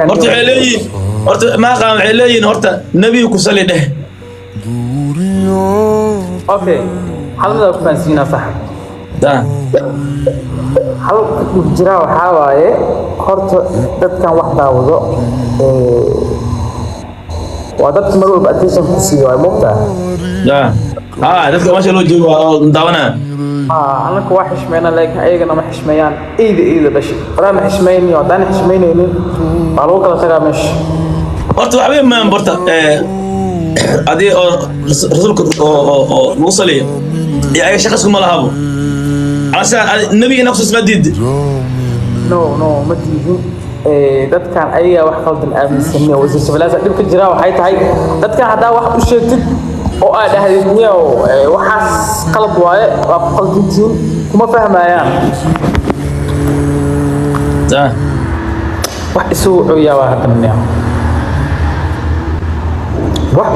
Horta waxay leeyihiin, horta maaqaan, waxay leeyihiin, horta nebiga ku sali dheh. Okay, hal mid aan ku fahansiinaa, sax? Da. Hal dhib jiraa waxaa waaye, horta dadkan wax daawado waa dadka mar walba attention ku siiyo waay, moogtaa? Da, ha, dadka meesha loo joogo waa oo daawanaya. Annaka waa xishmeynaa, laakiin ayagana ma xishmeeyaan. Eyda eyda dhashay waraa ma xishmeynayo. Haddaan xishmeynaynin, waa lagu kala tagaa meesha. Horta waxba maan borta adii oo rasuulka oo lagu saliyo iyo ayaga shaqa iskuma lahabo calashaan nebiga ina kusus ma diid. No, ma diidin. Dadkan ayagaa wax qaldan aaminsanay. Wasiir Shabeelaasa dhibka jira waxay tahay, dadkan haddaa wax u sheegtid oo aad dhahdid, "Niyow, waxaas qalad waaye, waa ku qaldintihiin," kuma fahmayaan. Da. Wax isugu cooyaa waa hadda, niyow. Wax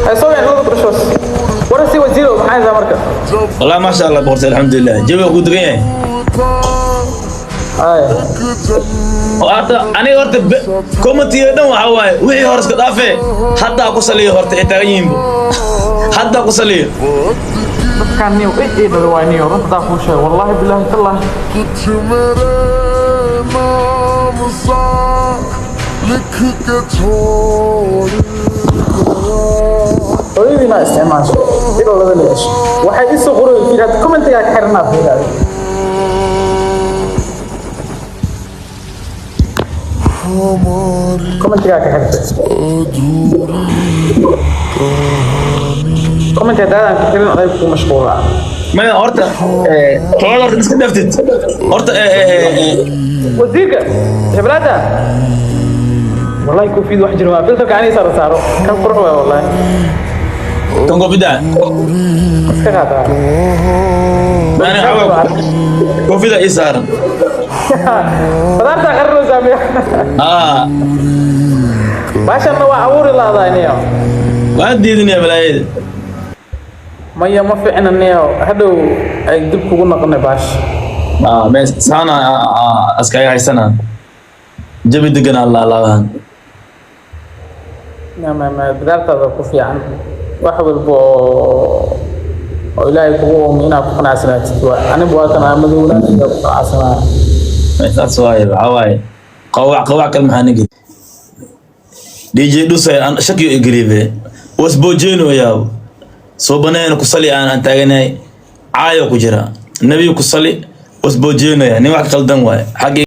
hay soo wicin lada barashoos warasi. Wasiiro, maxaa haysaa marka? Wallahi, maasha Allah, boqortay, alxamdulilah, jawiga ku degan yahay. Ay. Oo hadda aniga horta commentiga dhan waxaa waaye, wixii hore iska dhaafee, haddaa ku saliyo. Horta ay taagan yihiinbo, haddaa ku saliyo. Dadkan niyow ey ey dhala waa niyow. Runta hadaa kuu sheego, wallahi billahi tallahi. कुछ मेरे नाम सा लिख के छोड़ गया। Hooyadiina isticmaasho idoo lada leesho waxay isoo qoray. Fiiraad commentigaa ka xiranaa, fiiraad. हमारी Commentigaa ka xirtay. अधूरी कहानी। Commentiga haddaadan ka xirin, aday ku mashquulaa. Maya, horta tolada horta iska dhaaftid horta Wasiirka Shabeelaada, wallahi koofiyad wax jiro waa filterka aniga saaro saaro kan qurux waay wallahi. Kan koofida. Iska qaataa. Ani waxaa koofida ii saaran. Badaartaa qarino saamiya. Aa. Baashanna waa abuuri lahdaa niyo. Waan diidinaya balaayada. Maya, ma fiicna niyo, hadhow ay dib kugu noqonay baash. Aa, me saana askaga haysana, jabi degan alla laabahan. Ma bidaartaada ku fiican. Wax walba oo Ilaahay kugu uumi inaad ku qanacsanaatid waa. Anigu waa kan madowna iyo ku qanacsanaa. Saas waaye, waxaa waaye qawac qawac kale. Maxaa nigi DJ dhusay aan shakiyo igelibe wasboojeynoyaa soo baneen ku sali aan taaganahay, caayo ku jira, nebiga ku sali, wasboojeynoya nin wax ka qaldan waaye xagga.